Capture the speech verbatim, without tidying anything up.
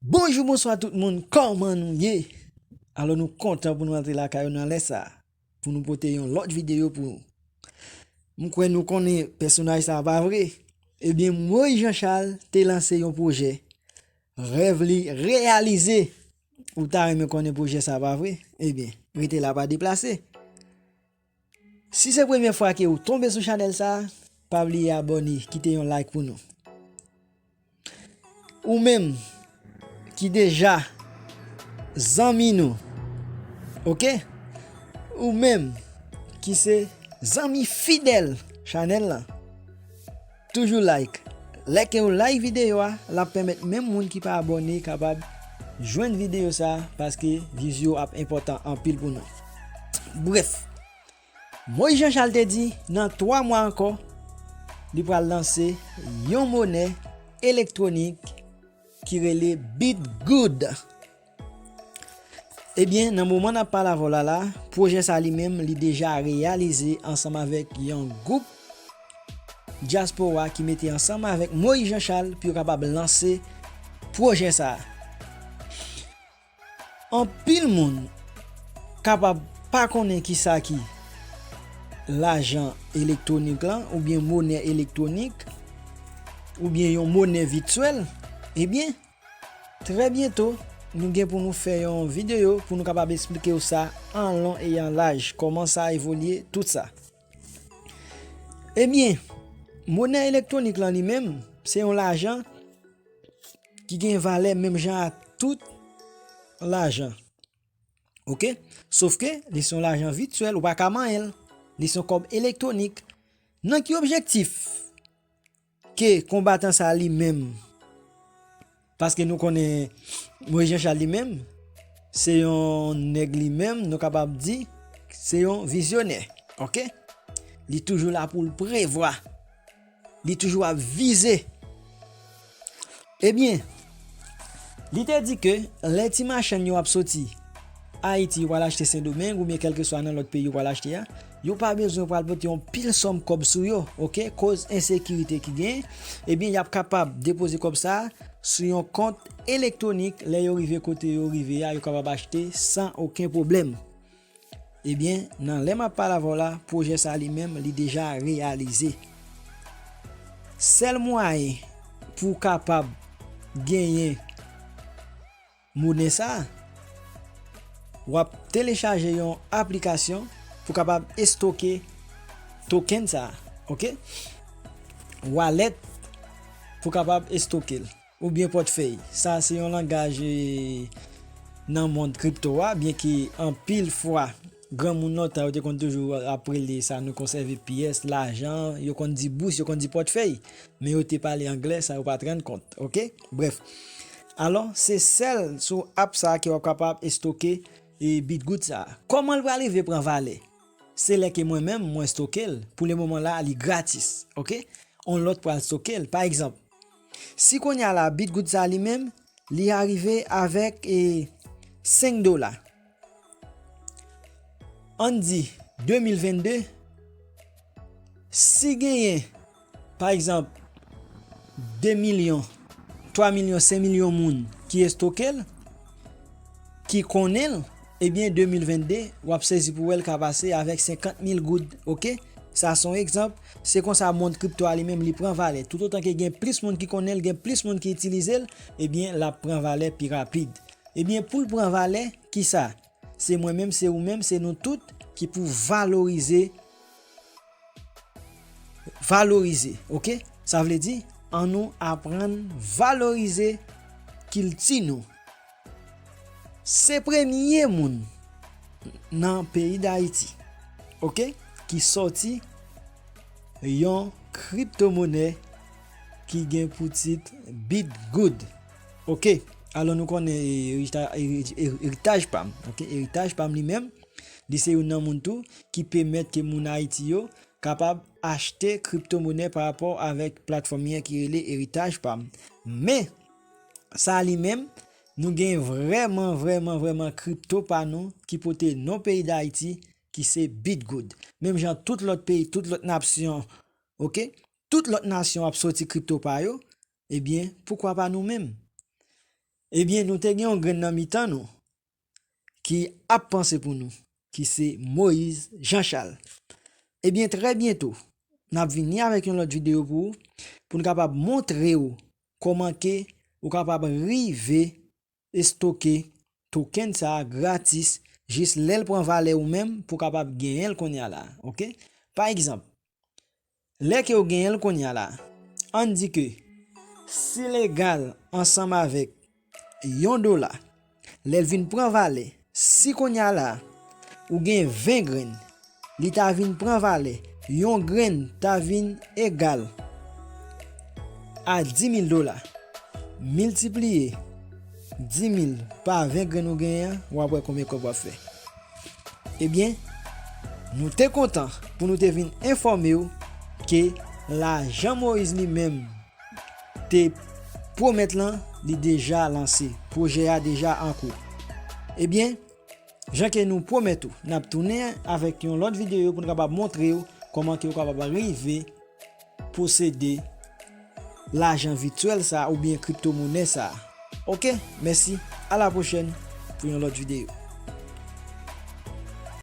Bonjou, bonswa tout moun, kòman nou ye? Alò, nou kontan pou nou antre lakay ou nan lè sa a, pou nou pote yon lòt videyo pou ou. M kwè nou konnen pèsonaj sa a, pa vre? Ebyen, Moïse Jean Charles te lanse yon pwojè. Rèv li reyalize. Ou ta renmen konnen pwojè sa a, pa vre? Ebyen, rete la, pa deplase. Si se premye fwa ke ou tonbe sou chanèl sa a, pa bliye abòne, kite yon like pou nou. Ou menm ki deja zanmi nou, oke? Ou menm ki se zanmi fidèl chanèl lan, toujou like. Lè ke ou like videyo a, l ap pèmèt menm moun ki pa abòne kapab jwenn videyo sa a, paske views yo ap enpòtan anpil pou nou. Brèf, Moïse Jean Charles te di nan twa mwa ankò, li pral lanse yon monè elektwonik ki rele Bitgoud. Ebyen, nan moman n ap pale avè w la la, pwojè sa li menm, li deja reyalize ansanm avèk yon gwoup dyaspora ki mete ansanm avèk Moïse Jean Charles pou yo kapab lanse pwojè sa a. Anpil moun kapab pa konnen kisa ki lajan elektwonik lan, oubyen monè elektwonik, oubyen yon monè vityèl. Ebyen, trè byento, nou gen pou nou fè yon videyo pou nou kapab eksplike w sa an lon e an laj, kòman sa evolye, tout sa. Ebyen, monè elektwonik lan li menm, se yon lajan ki gen valè menm jan ak tout lajan. Oke? Sof ke li se yon lajan vityèl, ou pa ka manyen l. Li se yon kòb elektwonik. Nan ki objektif ke konbatan sa li menm, paske nou konnen Moïse Jean Charles li menm, se yon nèg li menm, nou kapab di, se yon vizyonè. Oke? Li toujou la pou l prevwa. Li toujou ap vize. Ebyen, li te di ke lè ti machann yo ap soti Ayiti, yo pral achte Sendomeng oubyen kèlkeswa nan lòt peyi yo pral achte a, yo pa bezwen pral pote yon pil sòm kòb sou yo, oke? Koz ensekirite ki genyen, ebyen, y ap kapab depoze kòb sa a sou yon kont elektwonik. Lè yo rive kote yo rive a, yo kapab achte san okenn pwoblèm. Ebyen, nan lè m ap pale avè w la, pwojè sa li menm, li deja reyalize. Sèl mwayen pou w kapab genyen monè sa a, w ap telechaje yon aplikasyon pou kapab estoke token sa a, oke? Wallet pou kapab estoke l, oubyen pòtfèy. Sa se yon langaj, e, nan mond kripto a, byenke anpil fwa, granmoun lontan yo te konn toujou ap rele sa nou konsève pyès, lajan, yo konn di bous, yo konn di pòtfèy, men yo te pale anglè, sa yo pa t rann kont, oke? Brèf. Alò, se sèl sou app sa ke w ap kapab estoke, e, Bitgoud sa. Kòman l pral rive pran valè? Se lè ke mwen menm, mwen stoke l. Pou le moman la, li gratis, oke? On lòt pral stoke l. Pa egzanp, si kounye a la, Bitgoud sa li menm, li arive avèk, e, senk dola. Ann di, de mil vennde, si genyen, pa egzanp, de milyon, twa milyon, senk milyon moun ki estoke l, ki konnen l, ebyen, de mil vennde, w ap sezi pou wè l ka pase avèk senkant mil goud, oke? Sa se yon egzanp, se konsa mond kripto a li menm li pran valè. Toutotan ke gen plis moun ki konnen l, gen plis moun ki itilize l, ebyen, l ap pran valè pi rapid. Ebyen, pou l pran valè, kisa? Se mwen menm, se ou menm, se nou tout ki pou valorize, valorize, oke? Sa vle di, ann nou aprann valorize kilti nou. Se premye moun nan peyi Dayiti, oke, ki sòti yon kriptomonè ki gen pou tit Bitgoud. Oke, alò nou konnen, e, erita-, eri-, eri-, eritaj pa m, oke, eritaj pa m li menm, li se youn nan moun tou ki pèmèt ke moun Ayiti yo kapab achte kriptomonè pa rapò avèk platfòm li an ki rele Eritaj pa m. Men, sa li menm, nou gen vrèman, vrèman, vrèman kripto pa nou ki pote non peyi Dayiti, ki se Bitgoud. Menm jan tout lòt peyi, tout lòt nasyon, oke? Tout lòt nasyon ap sòti kripto pa yo, ebyen, poukwa pa nou menm? Ebyen, nou te gen yon grenn nan mitan nou ki ap panse pou nou, ki se Moyiz Janchal. Ebyen, trè byento, n ap vini avèk yon lòt videyo pou ou, pou n kapab montre w kòman ke ou kapab rive estoke token sa a gratis, jis lè l pran valè ou menm pou w kapab genyen l kounye a la, oke? Pa egzanp, lè ke w genyen l kounye a la, ann di ke si l egal ansanm avèk yon dola, lè l vin pran valè, si kounye a la, ou gen ven grenn, li ta vin pran valè, yon grenn ta vin egal a dis mil dola, miltipliye dis mil pa ven grenn ou genyen an, w ap wè konbyen kòb w ap fè. Ebyen, nou te kontan pou nou te vin enfòme w ke lajan Moyiz li menm te pwomèt lan, li deja lanse. Pwojè a deja an kou. Ebyen, jan ke nou pwomèt ou, n ap tounen avèk yon lòt videyo pou n kapab montre w kòman ke w kapab rive posede lajan vityèl sa a oubyen kriptomonè sa a. Oke, mèsi, a la pwochèn pou yon lòt videyo.